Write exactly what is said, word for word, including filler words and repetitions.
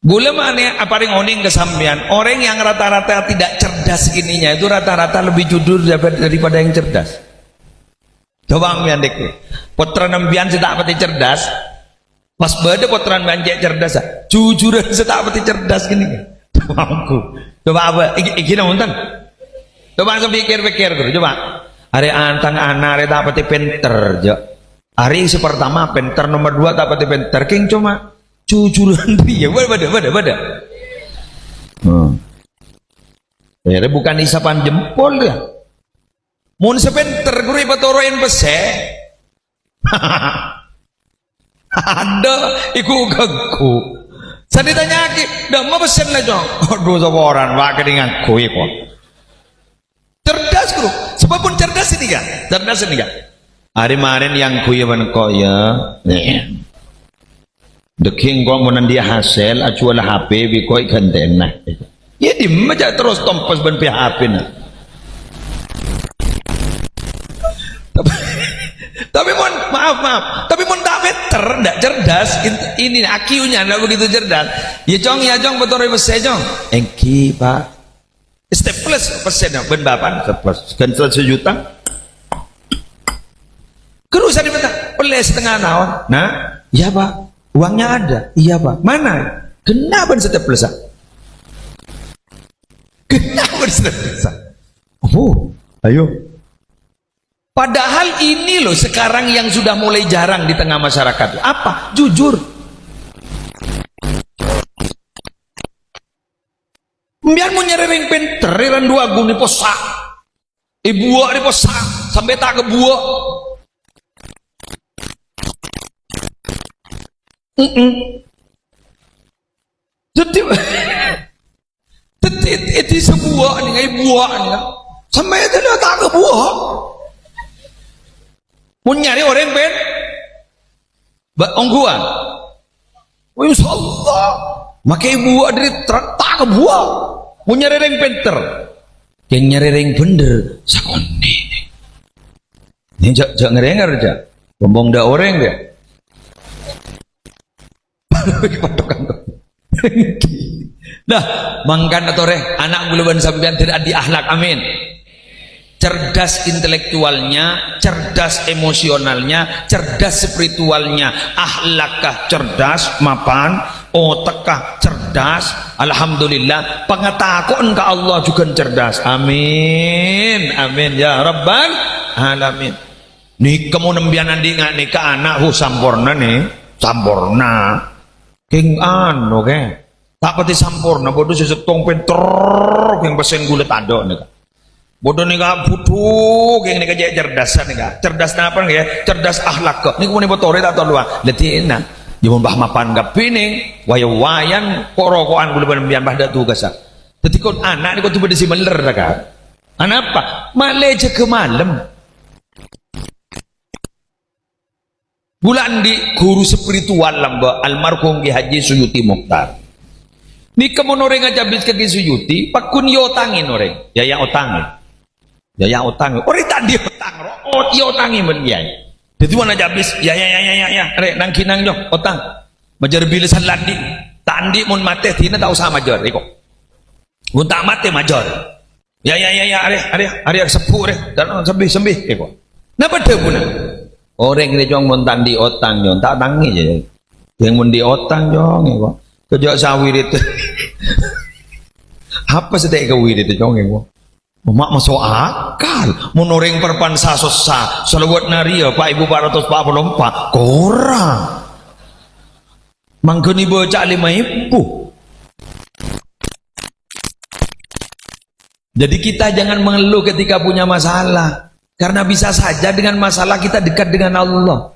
Ghulâ ma'lè aparèng onèng ka sampèyan, orang yang rata-rata tidak cerdas ininya itu rata-rata lebih jujur daripada, daripada yang cerdas. Coba sampèyan, Dik. Pottrana sampèyan sè ta' patè cerdas, pas bâdâ pottrana sampèyan cè' cerdas, ah. Jujuran sè ta' patè cerdas ghânèka. Coba apa? Iki, iki nonton. Coba langsung pikir-pikir dulu, coba. Arè antang ana' arè ta' patè pènter, jâ. Arè sè pertama pènter, nomor dua ta' patè pènter. Kèng coma jujuran rèya. Bâdâ, bâdâ, bâdâ, bâdâ. Hmm. Arè bukan isapan jempol ya. Mon sè pènter ghuru èpatoro'è pèssè. Adâ, iku ganggu. Sè ètanya'aghi, "Dâ' emma pèssèna, Cong?" "Adhu, saporana, Pak, kènè' ngangghuy, kok." Cerdas, ghuru. Sebab pon cerdas ini, ya. Cerdas ini, ya. Arè marèn yang ghuya bân engko', ya. Nih. Dâgghi' engko' mon andi'â hasèl, ajuwâl H P, bi' engko' èghântèna. Ya, dimma jâ' terros tompes bân P H P-na. Tapi, tapi mon, maaf, maaf. Tapi mon ta' pènter, ndak cerdas, in-, ini I Q-nya ndak begitu cerdas. "Ya, Cong, ya, Cong, patoro'è pèssè, Cong." "Èngghi, Pak." Staples pèssèna bân bapa'na, staples. Ghân sejuta. Terros adhi' bâta, "Ollè setengah taon." "Nah?" "Iya, Pak." "Uangnya ada?" "Iya, Pak." "Mana?" "Ghenna' bân staples, ah." "Ghenna' bân staples, ah." Oh, ayo. Padahal ini loh sekarang yang sudah mulai jarang di tengah masyarakat. Apa? Jujur. Sampèyan mon nyarè rèng pènter, rèng duwâ' ghun èpossa'. Èbuwâ' èpossa', sampè' ta' kabuwâ'. Mm-mm. Dhâddhi, dhâddhi, dhâddhi sabuwâ' nèka, èbuwâ' nèka. Sampè' ta' kabuwâ'. Mon nyarè orèng pèn-, Ba-, ongghuwân. Oh, insyaallah. Makè èbuwâ' dâri trek ta' kabuwâ'. Mon nyarè rèng pènter. Kèng nyarè rèng bhender, sakonè'. Nè, jhâ', jhâ' ngèrèngèr, jhâ'. Ngomong dâ' orèng, jhâ'. Patokan. Nah, mangkana torè, ana' kaulâ bân sampèyan dhâddhi akhlak. Amin. Cerdas intelektualnya, cerdas emosionalnya, cerdas spiritualnya, akhlakka cerdas, mapan, otekka cerdas, alhamdulillah, pangatako'en ka Allah jhughân cerdas. Amin, amin, ya rabbal alamin. Nèka mon sampèyan andi' nga' nèka ana', huh, samporna, nè, samporna. Kèng anu, kè. Ta' patè samporna, bâdâ sè sèttong pènter, kèng pèssèna ghulâ tadâ' nèka. Bâdâ nèka budhu, kèng nèka cè' cerdas nèka. Cerdas napa nèka, ya? Cerdas akhlak, kè. Nèka mon èpatorè ta' tolowa. Dhâddhi èna. Ya mon bâ mapan kabbhi nè, waya-wayan ko'-roko'an ghulâ bân sampèyan bâ dâ' tugassa. Dhâddhi kon ana' nèka kodhu bâdâ sè mellèr, kan? Anapa? Malè jâgâ malem. Ghulâ andi' ghuru spiritual lambâ', almarhum Kiai Haji Suyuti Mokhtar. Nèka mon orèng ajhâbis ka Kiai Suyuti, pagghun èotangè orèng. Yâ, yâ, otang. Yâ, yâ, otang. Orèng ta' andi' otang, ro-, o-, èotangè bân Kiai. Dhâddhi mon ajhâbis, yâ, yâ, yâ, arè, nang-ghinang, yo, otang. Majâr bilâ sallandi'. Ta' andi' mon matè, dinah ta' osa majâr, èko. Mon ta' matè, majâr. Yâ, yâ, yâ, yâ, arè, arè, arè, sebbhu', arè. Dan sembhi, sembhi, èko. Napa dhâbuna? Orèng rè, Cong, mon ta' andi' otang, Cong, ta' tangè, yâ. Yâ mon andi' otang, Cong, èko. Kèjhâ' sawirid. Apa sè ta' èkawirid, Cong, èko? Ma' maso' akal. Mon orèng parpan sa-sossa, salawat nariyah, Pak, Ibu, pa' ratos pa' polo empa'. Korang. Mangghâni bâca lèma èbu. Jadi kita jangan mengeluh ketika punya masalah. Karena bisa saja dengan masalah kita dekat dengan Allah.